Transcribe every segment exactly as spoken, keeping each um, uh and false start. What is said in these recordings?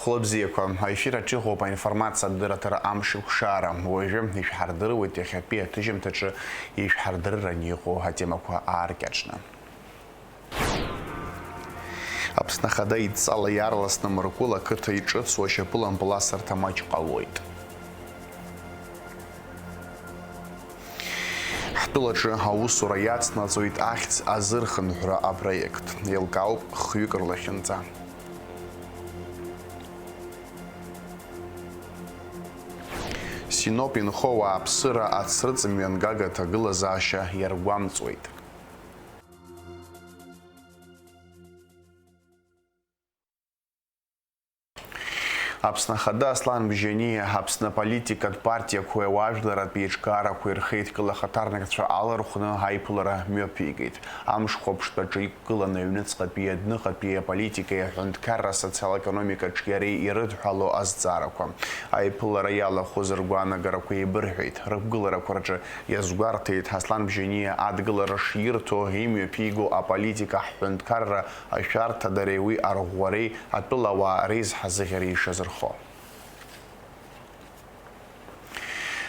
Хәлыбзиақәа, аефир аҿы иҟоуп аинформациатә дырраҭара Амшеиқәшаара. Уажәы ишәҳардыруеит иахьатәи аҭыжьымҭаҿы ишәҳардырыран иҟоу атемақәа ааркьаҿны. Аԥсны Ахада идҵала иаарласны Мыркәыла ақыҭа иҿыцу ашьапылампыл асырҭа маҷ ҟалоит. Ҳтәылаҿы аусура иацнаҵоит ахьӡ азырхынҳәра апроект. Еилкаауп хҩык рлахьынҵа. Синоп инхо ауааԥсыра ацрыҵ мҩангага аҭагылазаашьа иаргәамҵуеит. Аԥсны Ахада Аслан Бжьаниа Аԥсны аполитикатә партиақәеи ауаажәларратә еиҿкаарақәеи рхеидкыла ахаҭарнакцәа алархәны аиԥылара мҩаԥигеит. Амш хәаԥштәаҿы иқәгыланы аҩныҵҟатәи адәныҟатәи аполитикеи аҳәынҭқарра асоциал-економикаҿиареи ирыдҳәало азҵаарақәа. Аиԥылара иалахәыз ргәаанагарақәа еибырҳәеит, рықәгыларақәа рҿы иазгәарҭеит Аслан Бжьаниа адгылара ширҭо, имҩаԥиго аполитика ҳҳәынҭқарра ашәарҭадареи уи арӷәӷәареи атәылауаа реизҳазыӷьара ишазырхо.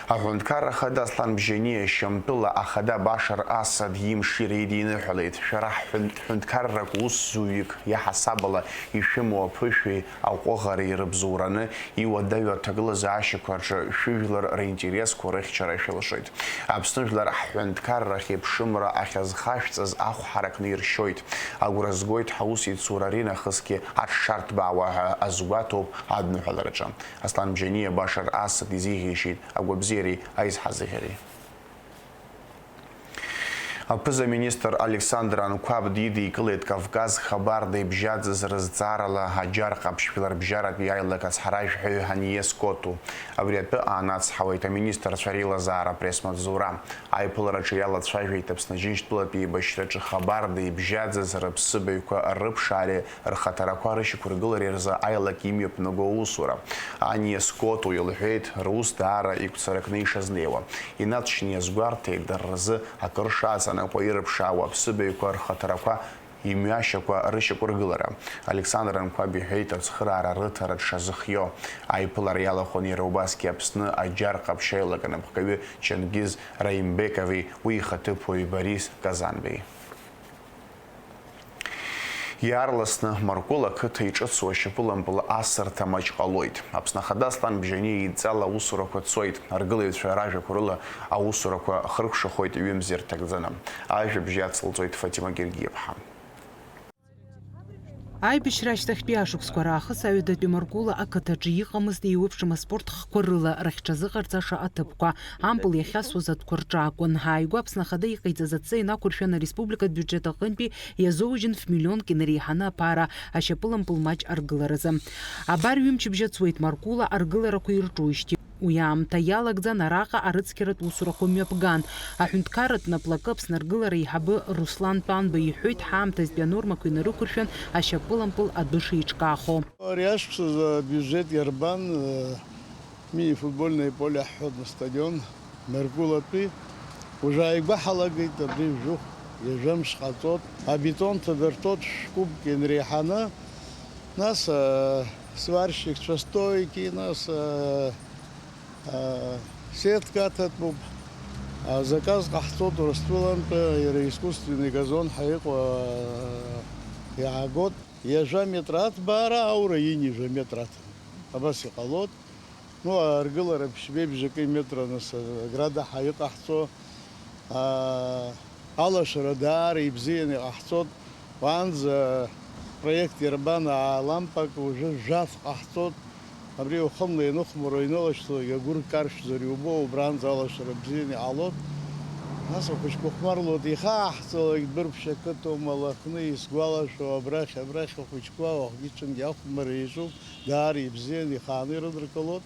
Аҳәынҭқарра Ахада Аслан Бжьаниа Шьамтәыла Ахада Башар Асад имшира идиныҳәалеит, шәара ҳҳәын-, ҳҳәынҭқаррак усзуҩык иаҳасабала ишәымоу аԥышәеи аҟәыӷареи рыбзоураны иуадаҩу аҭагылазаашьақәа рҿы шәыжәлар ринтересқәа рыхьчара шәылшоит. Аԥсны жәлар ҳҳәынҭқарра ахьеиԥшымра ахьазхашәҵаз ахәҳаракны иршьоит. Агәра згоит ҳаусеицура ринахысгьы аҽшарҭбаауа ҳәа азгәаҭоуп адныҳәалараҿы. Аслан Бжьаниа Башар Асад изеиӷьеишьеит агәабзиареи аизҳазыӷьареи. Аԥыза-министр Александр Анқәаб дидикылеит Кавказ хабарда ибжьаӡыз рызҵаарала аџьар ҟаԥшь жәларбжьаратәи аилак ацҳаражәҳәаҩ Ҳаниес Коту. Абри атәы аанацҳауеит аминистрцәа реилазаара апресс-маҵзура. Аиԥылараҿы иалацәажәеит Аԥсны Џьынџьтәылатәи еибашьраҿы хабарда ибжьаӡыз рыԥсыбаҩқәа рыԥшаареи рхаҭарақәа рышьақәыргылареи рзы аилак имҩаԥнаго аусура. Ҳаниес Коту илҳәеит, рус даара игәцаракны ишазнеиуа. Инаҵшьны иазгәарҭеит, дара рзы акыр шаҵанакуа ирыԥшаауа аԥсыбаҩқәа рхаҭарақәа имҩашьақәа рышьақәыргылара. Александр Анқәаб иҳәеит, ацхыраара рыҭара дшазыхио. Аиԥылара иалахәын иара убасгьы Аԥсны аџьар ҟаԥшь аилак анапхгаҩы Чангиз Раимбекови уи ихаҭыԥуаҩ Борис Казанбеи. Иаарласны Маркул ақыҭа иҿыцу ашьапылампыл асырҭа маҷ ҟалоит. Аԥсны Ахада Аслан Бжьаниа идҵала аусурақәа цоит, аргылаҩцәа ражәақәа рыла аусурақәа хыркәшахоит ҩымзи рҭагӡаны. Ажәабжь иацылҵоит Фатима Гергиаԥҳа. Аибашьра ашьҭахьтәи ашықәсқәа раахыс аҩадатәи Маркула ақыҭаҿы иҟамызт еиуеиԥшым аспорт хкқәа рыла рахьҽазыҟарҵаша аҭыԥқәа. Ампыл иахьасуаз атәқәа рҿы акәын. Ааигәа Аԥсны Ахада иҟаиҵаз адҵа инақәыршәан ареспубликатә биуџьет аҟынтәи иазоужьын ф-миллионк инареиҳаны аԥара ашьапылампыл маҷ аргыларазы. Абар ҩымчыбжьа цуеит Маркула аргыларақәа ирҿуижьҭеи. Уи аамҭа иалагӡан араҟа арыцқьаратә усурақәа мҩаԥган. Аҳәынҭқарратә наплакы Аԥсны аргылара аиҳабы Руслан Тәанба иҳәоит, ҳаамҭазтәи анормақәа инарықәыршәан ашьапылампыл адәы шеиҿкаахо. Ари ашықәсазы абиуџьет иарбан, э, мини-футбольное поле ҳҳәон, астадион Маркулатәи. Уажәы ааигәа ҳалагеит, абри жәохә ҩажәа мш ҟаҵот. Абетон ҭадырҭәот шәкубк ианреиҳаны, нас, э, сварщикцәа стойки, нас, э, э, сетка аҭатәуп. Азаказ ҟаҳҵот Урыстәылантәи, иара искусственный газон ҳәа иҟоу, э, иаагот. Ҩажәа метр аҭбаара, аура ини жәа метр аҭан. Абас иҟалот. Ну, аргылара ԥшьбеи бжаки метра нас, ограда ҳәа иҟаҳҵо, аа, алашара даара ибзианы иҟаҳҵот. Уаанӡа проект иарбан, аа, лампак, уажәы жәаф ҟаҳҵот. Абри ухынла ианыхәмаруа, инылашьцылогь агәыр каршәзар иубо, убранӡа алашара бзианы иҟалот. Нас ахәыҷқәа хәмарлот, ихааҳҵалак дбырԥшь ақыҭоума, Лыхны, исгәалашәо, абрахь, абрахь ахәыҷқәа уахгьы-ҽынгьы ахәмарра иаҿуп, даара ибзиан ихааны ирыдыркылот.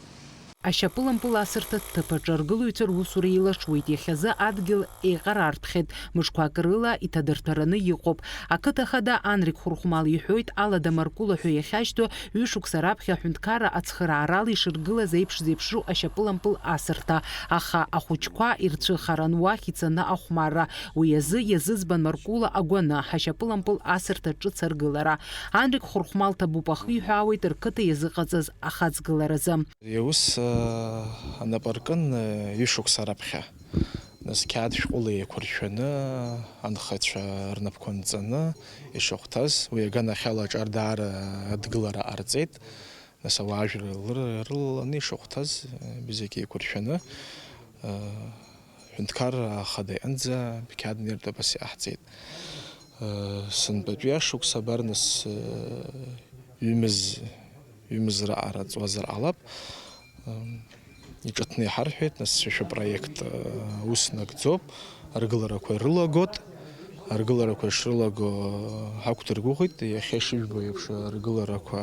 Ашьапылампыл асырҭа ҭыԥ аҿы аргылаҩцәа русура еилашуеит, иахьазы адгьыл еиҟарартәхеит, мышқәак рыла иҭадырҭәараны иҟоуп. Ақыҭа хада Анрик Хәырхәмал иҳәоит, Алада Маркула ҳәа иахьашьҭоу ҩышықәса раԥхьа аҳәынҭқарра ацхыраарала ишыргылаз еиԥш зеиԥшроу ашьапылампыл асырҭа, аха ахәыҷқәа ирцәыхаран уахь ицаны ахәмарра. Уи азы иазыӡбан Маркула агәаны ҳашьапылампыл асырҭа ҿыц аргылара. Анрик Хәырхәмал ҭабуп ахиҳәаауеит рқыҭа иазыҟаҵаз ахаҵгыларазы. Иус, э, анапы аркын, э, ҩышықәса раԥхьа. Нас қьаад шәҟәыла еиқәыршәаны, анхацәа рнапқәа нҵаны ишахәҭаз, уи аганахьала аҿар даара адгылара ҟарҵеит. Нас ауаажәлар лыр-, рылаланы ишахәҭаз, э, зегь еиқәыршәаны, э, ҳәынҭқарра ахада иҟынӡа қьаад нертә абас иҟаҳҵеит. Э, сынтәатәи ашықәс абар нас, э, ҩымыз, ҩымыз раҟара ҵуазар ҟалап. Э, иҿыҭны иҳарҳәеит, нас шәа-, шәапроект, э, аус нагӡоуп, аргыларақәа ирылагот, аргыларақәа ишрылаго, э, ҳақәдыргәыӷит, иахьа ишыжәбо еиԥш аргыларақәа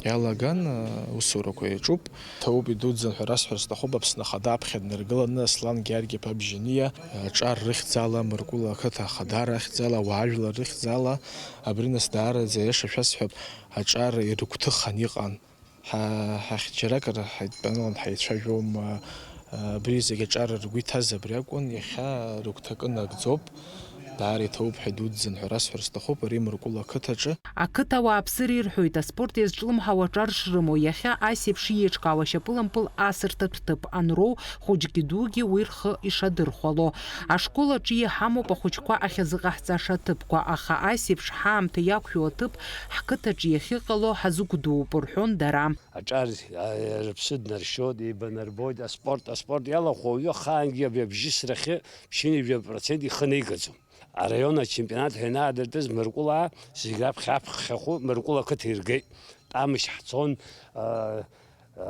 иалаган, э, усурақәа иаҿуп. Ҭабуп идуӡӡан ҳәа расҳәар сҭахуп, Аԥсны Ахада аԥхьа днаргыланы Аслан Георги-иԥа Бжьаниа аҿар рыхьӡала, Мыркәыла ақыҭа ахадара ахьӡала, ауаажәлар рыхьӡала, абри нас даараӡа аиаша шәасҳәап, аҿар ирыгәҭыхан иҟан. Ҳа-, ҳахь џьаракыр ҳаидтәалан ҳаицәажәом, абри зегь аҿар ргәы иҭаз абри акәын, иахьа рыгәҭакы нагӡоуп. Даара иҭабуп ҳәа идуӡӡан ҳәа расҳәар сҭахуп ари Мыркәыла ақыҭаҿы. Ақыҭа ауааԥсыра ирҳәоит аспорт иазҿлымҳау аҿар шрымоу, иахьа ас еиԥш иеиҿкаау ашьапылампыл асырҭатә ҭыԥ анроу, хәыҷгьы дугьы уи рхы ишадырхәало. Ашкол аҿы иҳамоуп ахәыҷқәа ахьазыҟаҳҵаша аҭыԥқәа, аха ас еиԥш ҳаамҭа иақәшәо аҭыԥ ҳқыҭаҿы иахьыҟало ҳазыгәдууп, рҳәон дара. Аҿар, а, рыԥсы днаршьоит, еибанарбоит, аспорт, аспорт иалахәу ауаҩы ахаангьы абри абжьысрахьы ԥшьынҩажәа процент ихы неигаӡом. Араион ачемпионат ҳәа ианаадыртыз Мыркәылаа зегь раԥхьа аԥхьахәы Мыркәыла ақыҭа иргеит. Тамышь ҳцон, а,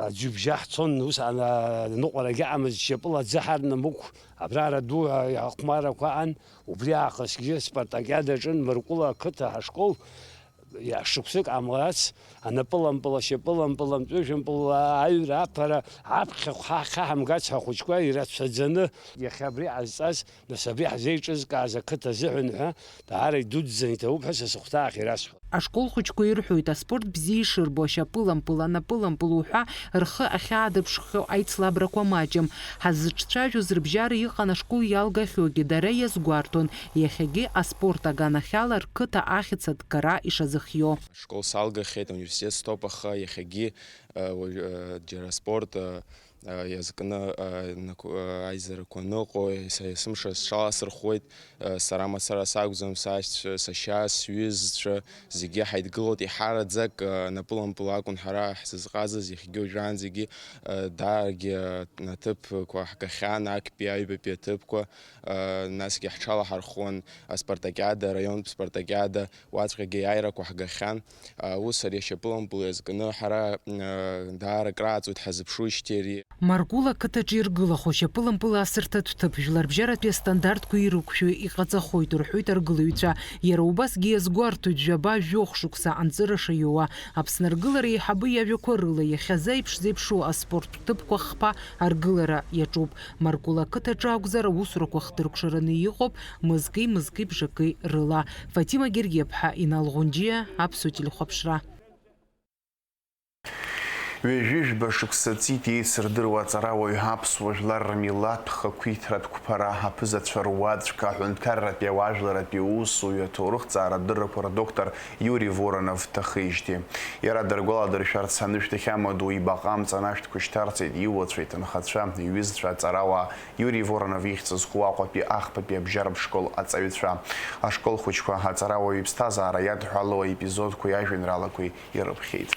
аӡҩыбжьа ҳцон, ус ана-, аныҟәарагьы аҟамызт, шьапыла аӡы ҳарнамықә, абра ара ду ахәмаррақәа аан, убри аахысгьы спартакиада аҿын Мыркәыла ақыҭа ҳашкол. Иа-, шықәсык ҟамлац, анапылампыл, ашьапылампыл, амҵәыжәымпыл, аҩра, аԥара, аԥхьахә ҳа-, ҳаҳамгац ҳәа ахәыҷқәа ирацәаӡаны, иахьа абри ҟазҵаз, нас абри ҳзеиҿызкааз ақыҭа азыҳәан ҳәа, даара идуӡӡан иҭабуп ҳәа са сыхәҭаахь ирасҳәоит. Ашкол хәыҷқәа ирҳәоит, аспорт бзиа ишырбо, ашьапылампыл, анапылампыл уҳәа рхы ахьаадырԥшхьоу аицлабрақәа маҷым. Ҳаззыҿцәажәоз рыбжьара иҟан ашкол иалгахьоугьы, дара иазгәарҭон, иахьагьы аспорт аганахьала рқыҭа ахьӡ аҭгара ишазыхио. Ашкол салгахьеит, ауниверситет стәоуп, аха иахьагьы, э, уажә, э, џьара аспорт, э, э, иазкны, э, наку-, э, аизарақәа аныҟоу, еса-, есымша сҽаласырхәуеит, э, сара мацара сакәӡам, сашьцәа, сашьа, сҩызцәа, зегьы ҳаидгылоит, еиҳараӡак, э, напылампыл акәын ҳара ҳзызҟазаз, иахьагьы уажәраанӡагьы, э, дааргьы, э, аҭыԥқәа ҳгахьан, актәи, аҩбатәи аҭыԥқәа, э, насгьы ҳҽалаҳархәуан аспартакиада, араионтә спартакиада, уаҵәҟьагьы аиааирақәа ҳгахьан. Аус ари ашьапылампыл иазкны ҳара, э, даара акрааҵуеит ҳазыԥшуижьҭеи ари. Маркула ақыҭаҿы иргылахо ашьапылампыл асырҭатә ҭыԥ жәларбжьаратәи астандартқәа ирықәшәо иҟаҵахоит, рҳәоит аргылаҩцәа. Иара убасгьы иазгәарҭоит жәаба-жәохә шықәса анҵыра шаиуа. Аԥсны аргылара еиҳабы иажәақәа рыла, иахьазы аиԥш зеиԥшу аспорттә ҭыԥқәа хԥа аргылара иаҿуп. Маркула ақыҭаҿы акәзар, аусурақәа хдыркәшараны иҟоуп мызки-мызки бжаки рыла. Фатима Гергиаԥҳа, Инал Ӷәынџьиа, Аԥсуа телехәаԥшра. Ҩажәи жәба шықәса ҵит еицырдыруа аҵарауаҩ, аԥсуа жәлар рмилаҭтә хақәиҭратә қәԥара, аԥызацәа руаӡәк, аҳәынҭқарратәи ауаажәларратәи усуҩы, аҭоурыхҭҵааратә дыррақәа рдоктор Иури Воронов дахижьҭеи. Иара даргәаладыршәарц анышә дахьамадоу ибаҟа амҵан ашәҭқәа шьҭарҵеит иуацәа, иҭынхацәа, иҩызцәа, аҵарауаа. Иури Воронов ихьӡ зху Аҟәатәи ахԥатәи абжьаратә школ аҵаҩцәа. Ашкол хәыҷқәа аҵарауаҩ иԥсҭазаара иадҳәалоу аепизодқәеи ажәеинраалақәеи ирыԥхьеит.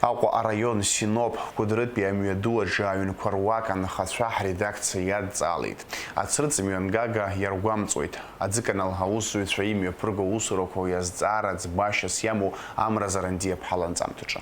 Аҟәа араион Синоп Кәыдрытәи амҩаду аҿы аҩнқәа руак анхацәа ҳредакциа иадҵаалеит. Ацрыҵ мҩангага иаргәамҵуеит. Аӡыканал аусзуҩцәа имҩаԥырго аусурақәа уи азҵаара ӡбашьас иамоу Амра Зарандиа-ԥҳа ланҵамҭаҿы.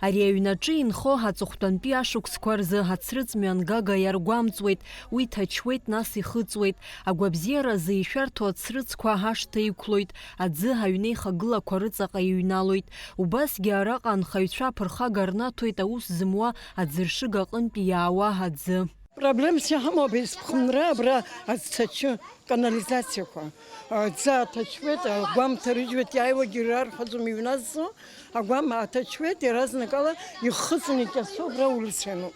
Ари аҩнаҿы инхо аҵыхәтәантәи ашықәсқәа рзы ацрыҵ мҩангага иаргәамҵуеит, уи ҭачуеит, нас ихыҵуеит. Агәабзиаразы ишәарҭоу ацрыҵқәа ашҭа иқәлоит, аӡы аҩнеихагылақәа рыҵаҟа иҩналоит. Убасгьы араҟа анхаҩцәа аԥырхага рнаҭоит аус зымуа аӡыршыга аҟынтәи иаауа аӡы. Проблемс иҳамоуп, исԥхынра абра ацҭачы, канализациақәа. Аӡы аҭачуеит, агәам ҭарыжьуеит, иааиуагьы ирарҳәаӡом иҩназҵо, агәам аҭачуеит, иаразнакала ихыҵны икьасо абра аулица иануп.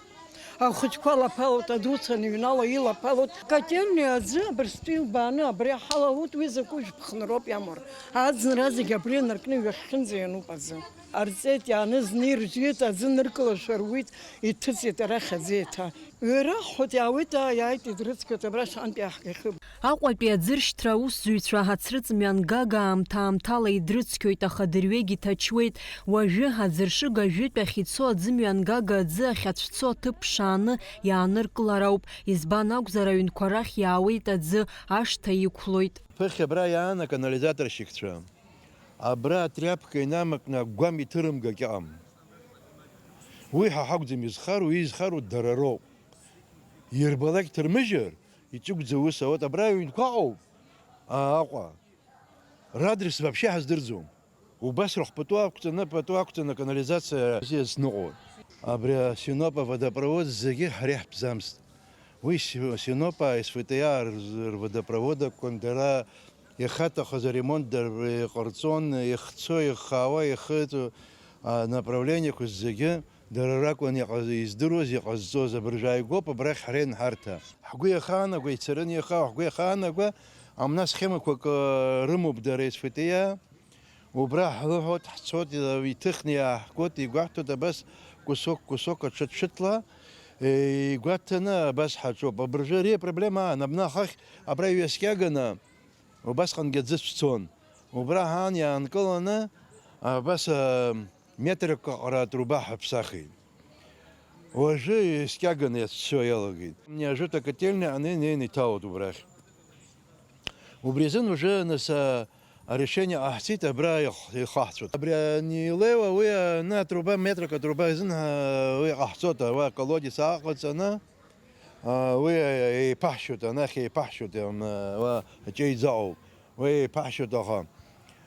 Ахәыҷқәа лаԥалоит, адуцәа аныҩнало илаԥалоит. Котельниа аӡы абырстәы илбааны абри ҳалалоит, уи закәу жәԥхынроуп иамур. Аӡынра зегь абри инаркны ҩахьхьынӡа иануп аӡы. Арҵеит, иааны зны иржәит, аӡы ныркылашәа руит, иҭыҵит арахь аӡы еиҭа. Ҩараҳәоит, иаауеит, ааи, иааит, идрыцқьоит, абра шаҟантә иаҳгахьы. Аҟәатәи аӡыршьҭра аусзуҩцәа ацрыҵ мҩангага аамҭа-аамҭала идрыцқьоит, аха дырҩегь иҭачуеит. Уажәы аӡыршыга ажәытә ахь ицо аӡы мҩангага аӡы ахьацәцо аҭыԥ ԥшааны иааныркылар ауп. Избан акәзар, аҩнқәа рахь иаауеит аӡы, ашҭа иқәлоит. Ԥыхьа абра иаан аканализаторщикцәа. Абра атряпка инамакны агәам иҭырымгагь ыҟам. Уи ҳа ҳакәӡам изхароу, изхароу дара роуп. Ирбалак ҭырмыжьыр, иҷыгәӡа ус ауеит. Абра аҩнқәа ыҟоуп, а, Аҟәа. Радрес вообще ҳаздырӡом. Убас рахә пату ақәҵаны, пату ақәҵаны аканализациа азныҟәон. Абри асиноп аводопровод зегьы ҳара иаҳтәӡамызт. Уи си-, синоп, а, СВТИА рз-, рводопроводақәан дара иахьаҭахыз аремонт дара иҟарҵон, ихцо, ихаауа, ихыҵуа, а, направлениеқәа зегьы дара ракәын иҟаз-, издыруаз, иҟазҵоз. Абыржәы ааигәоуп абрахь ҳара ианҳарҭа. Ҳгәы иахаанаго ицараны иахаау, ҳгәы иахаанаго, амна схемақәак, э, рымоуп дара СВТИА. Убра ҳлыҳәоит, ҳцоит, иҭыхны иааҳгоит, игәаҳҭоит абас кусок-кусок аҽыҭ-ҽыҭла, игәаҭаны абас ҳаҿуп. Абыржәы ари апроблема аан, абна ахахь абра иҩаскьаганы убасҟангьы аӡы цәцон. Убра ҳаан иаанкыланы абас, а, метрак аҟара атруба ҳаԥсахит. Уажәы иаскьаганы иацәцо иалагеит. Неожиданно котельная, аны инеины иҭалоит убрахь. Убри азын уже нас, а, арешение ҟаҳҵеит, абра иах-, ихаҳҵәоит. Абри анилеиуа уи, а, аны атруба, метрак атруба азын, а, уи ҟаҳҵоит, а, уа колодец ааҟаҵаны, а, уи, а, еиԥаҳшьоит, анахь еиԥаҳшьоит, ам, а, уа аҷеиӡаҟоуп. Уи еиԥаҳшьоит, аха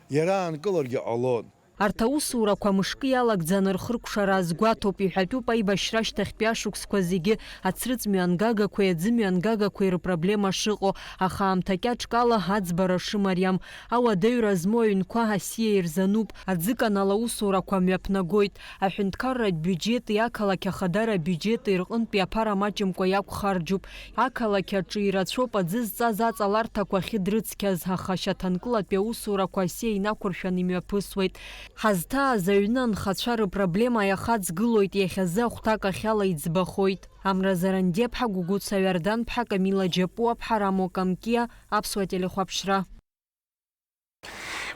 иара аанкыларгьы ҟалон. Арҭ аусурақәа мышкы иалагӡаны рхыркәшара азгәаҭоуп, иҳәатәуп аибашьра ашьҭахьтәи ашықәсқәа зегьы ацрыҵ мҩангагақәеи аӡы мҩангагақәеи рпроблема шыҟоу, аха аамҭа кьаҿк ала аӡбара шымариам. Ауадаҩра змоу аҩнқәа асиа ирзануп, аӡыканал аусурақәа мҩаԥнагоит. Аҳәынҭқарратә биуџьети ақалақь ахадара абиуџьети рҟынтәи аԥара маҷымкәа иақәхарџьуп. Ақалақь аҿы ирацәоуп аӡы зҵаз аҵаларҭақәа ахьыдрыцқьаз, аха шьаҭанкылатәи аусурақәа асиа инақәыршәаны имҩаԥысуеит. Ҳазҭааз аҩны анхацәа рыпроблема иахаҵгылоит, иахьазы ахәҭак ахьала иӡбахоит. Амра Зарандиаԥҳа, Гәыгәыца Ҩарданԥҳа, Камила Џьапуаԥҳа, Рамо Камкиа, Аԥсуа телехәаԥшра.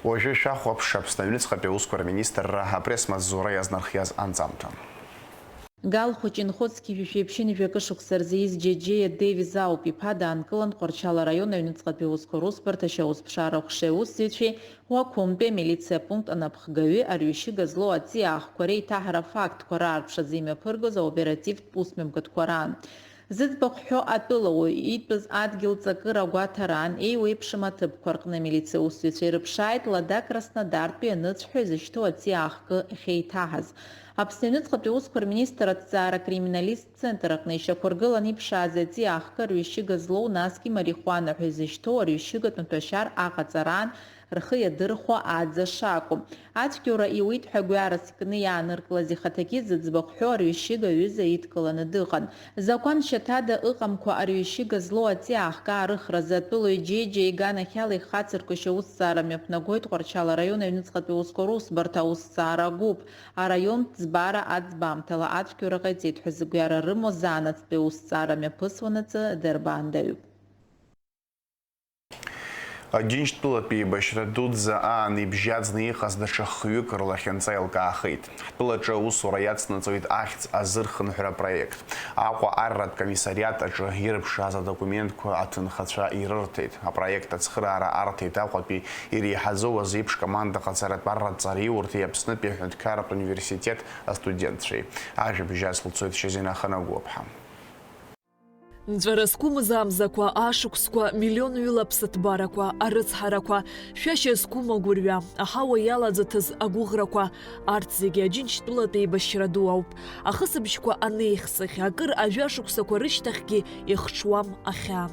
Уажәы шәахәаԥш Аԥсны аҩныҵҟатәи аусқәа рминистрра апресс-маҵзура иазнархиаз анҵамҭа. Галхәыҷ инхоз зқьи жәшәи ԥшьынҩажәи акы шықәса рзы ииз Џьеџьеиа Девиз ауп. Иԥа даанкылан Тҟәарчал араион аҩныҵҟатәи аусқәа русбарҭа ашьаусԥшаара аҟәша аусзуҩцәеи Уақәымтәи амилициа апункт анапхгаҩы арҩышьыга злоу аҵиаа ахқәа реиҭаҳара афактқәа раарԥшразы имҩаԥыргоз аоперативтә усмҩаԥгатәқәа раан. Зыӡбахә ҳәо атәылауаҩ итәыз адгьыл ҵакыра агәаҭараан, еиуеиԥшым аҭыԥқәа рҟны амилициа усзуҩцәа ирыԥшааит Лада Краснодартәи аныҵҳәа изышьҭоу аҵиаа ахкы ахьеиҭаҳаз. Аԥсны аҩныҵҟатәи аусқәа рминистр аҭҵаара акриминалисттә центр аҟны ишьақәыргыланы иԥшааз аҵиаа ахкы арҩышьыга злоу, насгьы марихуана ҳәа изышьҭоу арҩышьыгатә маҭәашьар аҟаҵараан рхы иадырхәо аӡа шакәу. Ацәгьоура иуит ҳәа гәҩарас икны иааныркылаз ихаҭагьы зыӡбахә ҳәо арҩышьыга аҩыза идкыланы дыҟан. Закәан шьаҭада ыҟамкәа арҩышьыга злоу аҵиаа ахкы аарыхразы атәылаҩ Џьеиџьеи иганахьала ихацыркышьа аусҭҵаара мҩаԥнагоит Тҟәарчал араион аҩныҵҟатәи аусқәа русбарҭа аусҭҵаара агәыԥ, араионтә ӡбара аӡбамҭала ацәгьоура ҟаиҵеит ҳәа зыгәҩара рымоу заанаҵтәи аусҭҵаара мҩаԥысуанаҵы дырбаандаҩуп. Аџьынџьтәылатә еибашьра дуӡӡа аан ибжьаӡны иҟаз даҽа хҩык рлахьынҵа еилкаахеит. Ҳтәылаҿы аусура иацнаҵоит ахьӡ азырхынҳәра апроект. Аҟәа арратә комиссариат аҿы ирыԥшааз адокументқәа аҭынхацәа ирырҭеит. Апроект ацхыраара арҭеит Аҟәатәи иреиҳаӡоу азеиԥш командаҟаҵаратә арратә ҵараиурҭеи Аԥснытәи аҳәынҭқарратә университет астудентцәеи. Ажәабжь азлуцоит Шьазина Ханагәаԥҳа. Нҵәара зқәымыз амзақәа, ашықәсқәа, миллион ҩыла аԥсыҭбарақәа, арыцҳарақәа, шәашьа зқәым агәырҩа, аҳауа иалаӡыҭыз агәыӷрақәа, арҭ зегьы Аџьынџьтәылатә еибашьра ду ауп. Ахысыбжьқәа анеихсыӷь, акыр ажәашықәсақәа рышьҭахьгьы ихҽуам ахьаа.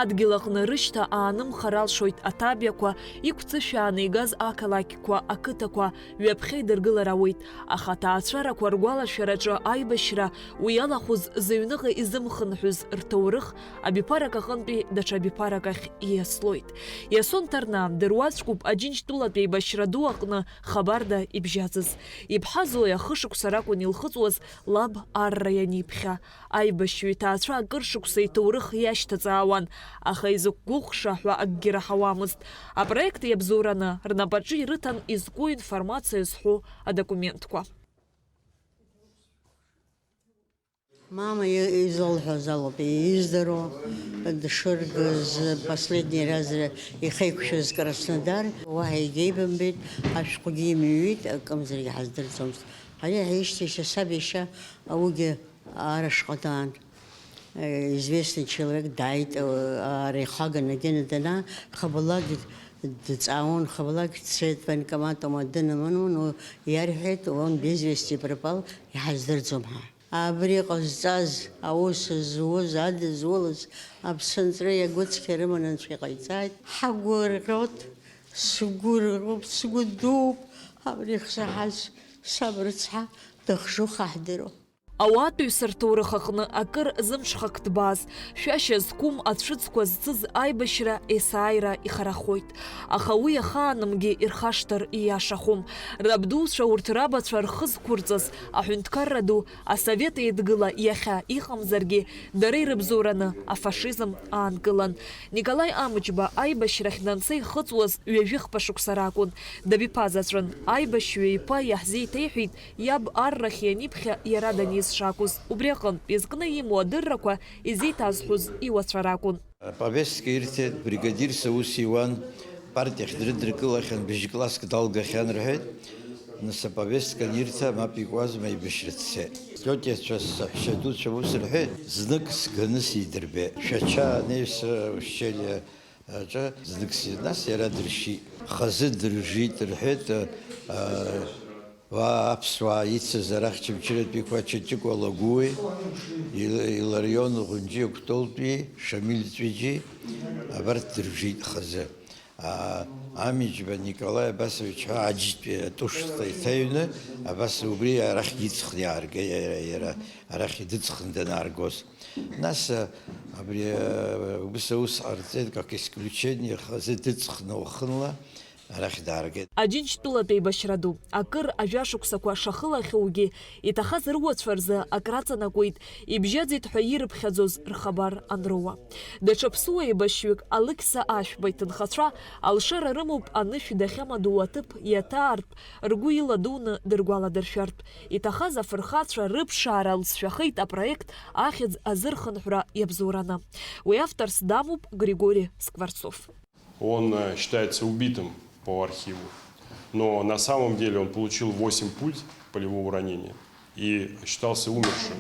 Адгьыл аҟны рышьҭа аанымхар алшоит аҭабиақәа, иқәцышәааны игаз ақалақьқәа, ақыҭақәа, ҩаԥхьа идыргылар ауеит, аха аҭаацәарақәа ргәалашәараҿы аибашьра уи иалахәыз зыҩныҟа изымхынҳәыз рҭоурых абиԥарак аҟынтәи даҽа биԥарак ахь ииаслоит. Иасон Ҭарна, дыруаӡәкуп Аџьынџьтәылатә еибашьра ду аҟны хабарда ибжьаӡыз. Иԥҳа Зоиа хышықәса ракәын илхыҵуаз лаб арра ианиԥхьа. Аибашьҩы иҭаацәа акыр шықәса иҭоурых иашьҭаҵаауан, аха изықәгәыӷша ҳәа акгьы раҳауамызт. Апроект иабзоураны рнапаҿы ирыҭан изку информациа зҳәо адокументқәа. Мама и-, изылҳәаз ауп, издыруа, дшыргаз последний раз ихеиқәшәаз Краснодар, уаҳа егьеибамбеит, ашәҟәгьы имыҩит, акымзаргьы ҳаздырӡомызт. Ари ҳишьҭеишьа, саб иашьа аугьы Арышҟа даан, э, известный человек дааит, э, ара ихаган агьана данаа, хабалак дҵаауан, хабалак дцеит, военкомат ама дынаманун, уи иарҳәеит, он без вести пропал, иҳаздырӡом ҳәа. Абри ҟазҵаз, аус зуаз, адызулаз, аԥсынҵры иагәыцқьа рыманы анцәа иҟаиҵааит. Ҳгәырӷьоит, сгәырӷьоуп, сгәы дууп, абри ихзаҳаз саб рыцҳа дыхжу хаҳдыруа. Ауаатәыҩса рҭоурых аҟны акыр зымҽхак ҭбааз, шәашьа зқәым ацәыӡқәа зцыз аибашьра есааира ихарахоит. Аха уи ахаанымгьы ирхашҭыр ииашахом. Рабдуцәа урҭ рабацәа рхы зқәырҵаз аҳәынҭқарра ду, асовет еидгыла иахьа иҟамзаргьы, дара ирыбзоураны афашизм аанкылан. Николаи Амҷба аибашьрахь данца ихыҵуаз ҩажәихԥа шықәса ракәын. Дабиԥазаҵәын, аибашьҩы иԥа иаҳзеиҭеиҳәеит, иаб аррахь ианиԥхьа иара даниз шакәыз, убри аҟынтә изкны имоу адыррақәа изеиҭазҳәоз иуацәа ракәын. Аповестка ирҭеит, бригадирс аус иуан, партиахь дрыдыркылахьан, быжь класск далгахьан рҳәеит. Нас аповестка анирҭа, мап икуазма, аибашьра дцеит. Тетиацәа, саҳәшьа дуцәа ус рҳәеит, знык сганы сидырбеит. Шәача анеҩса ущелье аҿы знык си-, нас иара дыршьит. Хазы дыржит рҳәеит, а, а, уа аԥсуаа ицыз арахь Чымчыратәиқәа Чачыкәа Лагәуи, Ил-, Иларион Ӷәынџьиа Кәтолтәи, Шамиль Ҵәиџьи, абарҭ дыржит хазы. А, Амиџьба Николаи Абасович ҳәа Аџьтәи атушҭа иҭаҩны, абас убри арахь иҵхны иаарга-, иара, иара арахь дыҵхны данааргоз. Нас, а, абри, а, убыс аус ҟарҵеит, как исключение, хазы дыҵхны уахынла арахь дааргеит. Аџьынџьтәылатә еибашьра ду, акыр ажәашықәсақәа шахылахьоугьы, иҭахаз руацәа рзы акраҵанакуеит, ибжьаӡит ҳәа ирыԥхьаӡоз рхабар анроуа. Даҽа ԥсуа еибашьҩык Алықьса Ашәба иҭынхацәа алшара рымоуп анышә дахьамадоу аҭыԥ иаҭаартә ргәы иладуны дыргәаладыршәартә. Иҭахаз афырхацәа рыԥшаара лҵшәахеит апроект ахьӡ азырхынҳәра иабзоураны. Уи авторс дамоуп Григори Скворцов. Он, э, считается убитым по архиву, но на самом деле он получил восемь пуль полевого ранения и считался умершим.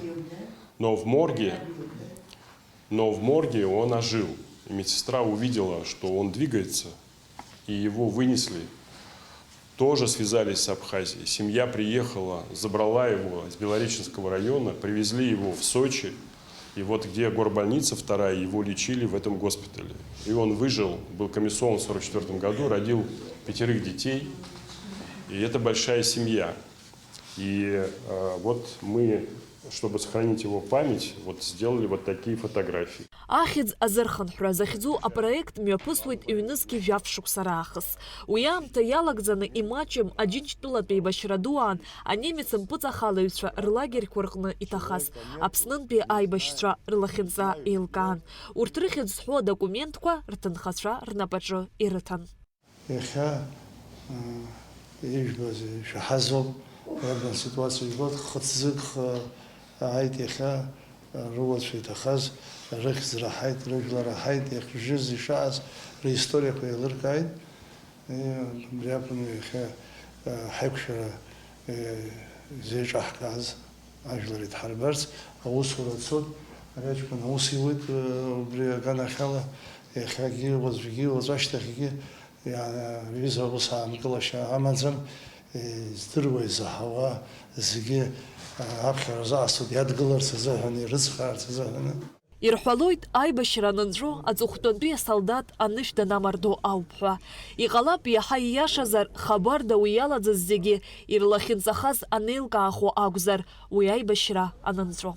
Но в морге, но в морге он ожил. И медсестра увидела, что он двигается, и его вынесли. Тоже связались с Абхазией. Семья приехала, забрала его из Белореченского района, привезли его в Сочи. И вот где горбольница вторая, его лечили в этом госпитале. И он выжил, был комиссован в сорок четвёртом году, родил пятерых детей. И это большая семья. И, э, вот мы Чтобы сохранить его память, вот сделали вот такие фотографии. Ахьӡ азырхынҳәра захьӡу апроект мҩаԥысуеит ҩнызқьи жәаф шықәса раахыс. Уи аамҭа иалагӡаны имаҷым Аџьынџьтәылатә еибашьра ду аан анемец мпыҵахалаҩцәа рлагерьқәа рҟны иҭахаз Аԥснынтәи аибашьцәа рлахьынҵа еилкаан. Урҭ рыхьӡ зҳәо адокументқәа рҭынхацәа рнапаҿы ирыҭан. Иахьа, э, ижәбаз, ишәаҳаз ауп, иарбан ситуациа жәбоит, хыцзык, э, ааит иахьа, э, руацәа иҭахаз, рыхьӡ раҳаит, рыжәла раҳаит, иахьжыз ишааз, ристориақәа еилыркааит. Э, убри акәын иахьа, э, ҳаиқәшәара, э, зеиҿаҳкааз. Ажәлар идҳарбарц аусура цоит, ари аҷкәын аус иуеит, э, убри аганахьала, иахьагьы, уаҵәгьы, уаҵәашьҭахьгьы, иа-, аҩыза аус аанкылашьа амаӡам, э, издыруа, изаҳауа зегьы, э, аԥхьара рзаасҭоит, иадгыларц азыҳәан, ирыцхраарц азыҳәан. Ирҳәалоит, аибашьра анынҵәо, аҵыхәтәантәи асолдаҭ анышә данамардо ауп ҳәа. Иҟалап, иаҳа ииашазар, хабарда уи иалаӡаз зегьы ирлахьынҵахаз анеилкаахо акәзар, уи аибашьра анынҵәо.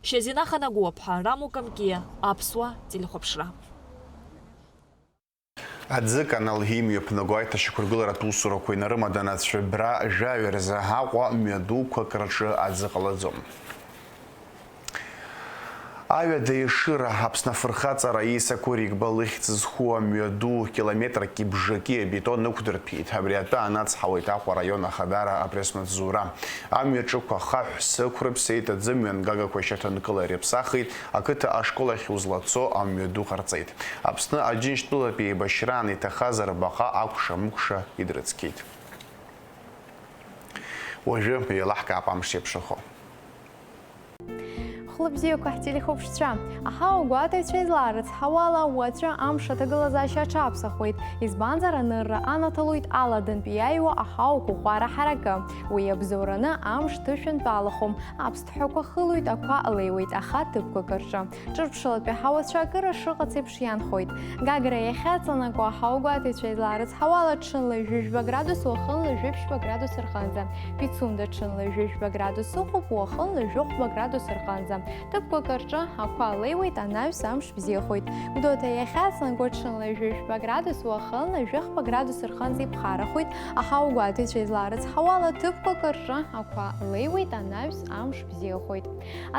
Шьазина Ханагәыаԥҳа, Рамо Камкиа, Аԥсуа телехәаԥшра. Аӡы канал имҩаԥнаго аиҭашьақәыргыларатә усурақәа инарымаданы ацәыббра жәаҩа рзы Аҟәа мҩадуқәак рҿы аӡы ҟалаӡом. Аҩада Ешыра, Аԥсны афырхаҵара Иса Куригба лыхьӡ зху амҩаду километрки бжаки абетон ықәдырҭәеит. Абри атәы анацҳауеит Аҟәа араион ахадара апресс-маҵзура. Амҩаҿықәа хаҳә сықәрыԥсеит, аӡы мҩангагақәа шьаҭанкыла ирыԥсахит, ақыҭа ашкол ахь узлацо амҩаду ҟарҵеит. Аԥсны Аџьынџьтәылатәи еибашьраан иҭахаз арбаҟа акәша-мыкәша идрыцқьеит. Уажәы еилаҳкаап амш иаԥшахо. Хәлыбзиақәа ҳтелехәаԥшцәа, аҳауагәаҭаҩцәа излаарыцҳауала, уаҵәы амш аҭагылазаашьа аҽаԥсахуеит, избанзар, анырра анаҭалоит аладантәи иааиуа аҳауа қәыӷәӷәара ҳаракы. Уи иабзоураны амш ҭышәынтәалахом, аԥсҭҳәақәа хылоит, ақәа леиуеит, аха ҭыԥқәак рҿы. Ҿырԥшылатәи аҳауацәа акыр ашыҟац еиԥш иаанхоит. Гагра иахьаҵанакуа аҳауагәаҭаҩцәа излаарыцҳауала, ҽынла ҩажәижәба градус, уахынла жәиԥшьба градус рҟынӡа. Пицунда ҽынла ҩажәижәба градус ыҟоуп, уахынла жәохәба градус рҟынӡа. Ҭыԥқәак рҿы ақәа леиуеит, анаҩс амш бзиахоит. Гәдоуҭа иахьаҵанакуа, ҽынла ҩажәижәба градус, уахынла жәохәба градус рҟынӡа иԥхарахоит. Аҳауагәаҭаҩцәа излаарыцҳауала, ҭыԥқәак рҿы ақәа леиуеит, анаҩс амш бзиахоит.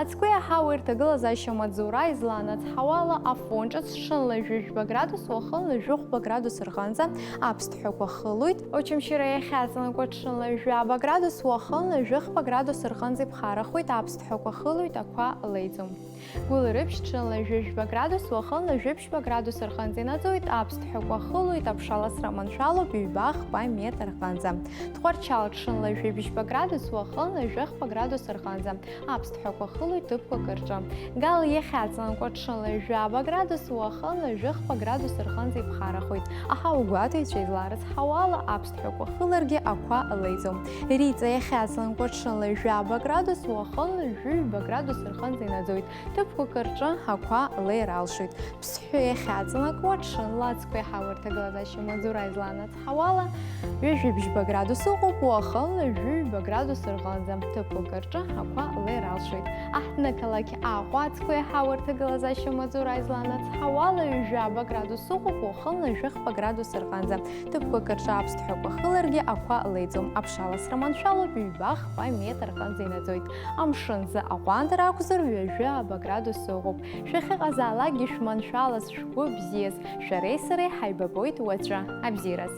Ацгәи аҳауеи рҭагылазаашьа амаҵзура излаанацҳауала, Афон ҿыц ҽынла ҩажәижәба градус, уахынла жәохәба градус рҟынӡа аԥсҭҳәақәа хылоит. Очамчыра иахьаҵанакуа, ҽынла ҩажәаба градус, уахынла жәохәба градус рҟынӡа иԥхарахоит, аԥсҭҳәақәа хылоит, ақәа леиӡом. Гәылрыԥшь ҽынла ҩажәижәба градус, уахынла жәиԥшьба градус рҟынӡа инаӡоит, аԥсҭҳәақәа хылоит, аԥшаласра маншәалоуп ҩба-хԥа метр рҟынӡа. Тҟәарчал ҽынла жәибжьба градус, уахынла жәохәба градус рҟынӡа. Аԥсҭҳәақәа хылоит ҭыԥқәак рҿы. Гал иахьаҵанакуа, ҽынла ҩажәаба градус, уахынла жәохәба градус рҟынӡа иԥхарахоит. Аҳауагәаҭаҩцәа излаарыцҳауала, аԥсҭҳәақәа хыларгьы ақәа леиӡом. Риҵа иахьаҵанакуа, ҽынла ҩажәаба градус, уахынла жәаҩба градус рҟынӡа инаӡоит. Ҭыԥқәак рҿы ақәа леир алшоит. Ԥсҳәы иахьаҵанакуа, ҽынла ацгәи аҳауеи рҭагылазаашьа амаҵзура излаанацҳауала, ҩажәибжьба градус ыҟоуп, уахынла жәаҩба градус рҟынӡа. Ҭыԥқәак рҿы ақәа леир алшоит. Аҳҭнықалақь Аҟәа ацгәи аҳауеи рҭагылазаашьа амаҵзура излаанацҳауала, ҩажәаба градус ыҟоуп, уахынла жәохәба градус рҟынӡа. Ҭыԥқәак рҿы аԥсҭҳәақәа хыларгьы ақәа леиӡом. Аԥшаласра маншәалоуп, ҩба-хԥа метр рҟынӡа инаӡоит. Амшын зы аҟәандара акәзар, ҩажәи ааба градус ыҟоуп. Шәахьыҟазаалакгьы шәманшәалаз, шәгәы бзиаз, шәареи сареи ҳаибабоит уаҵәы абзиараз.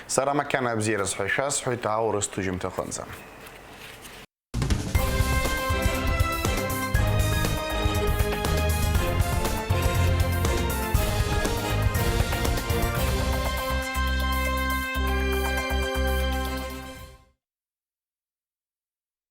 Сара макьана абзиараз ҳәа шәасҳәоит аурыс ҭыжьымҭаҟынӡа.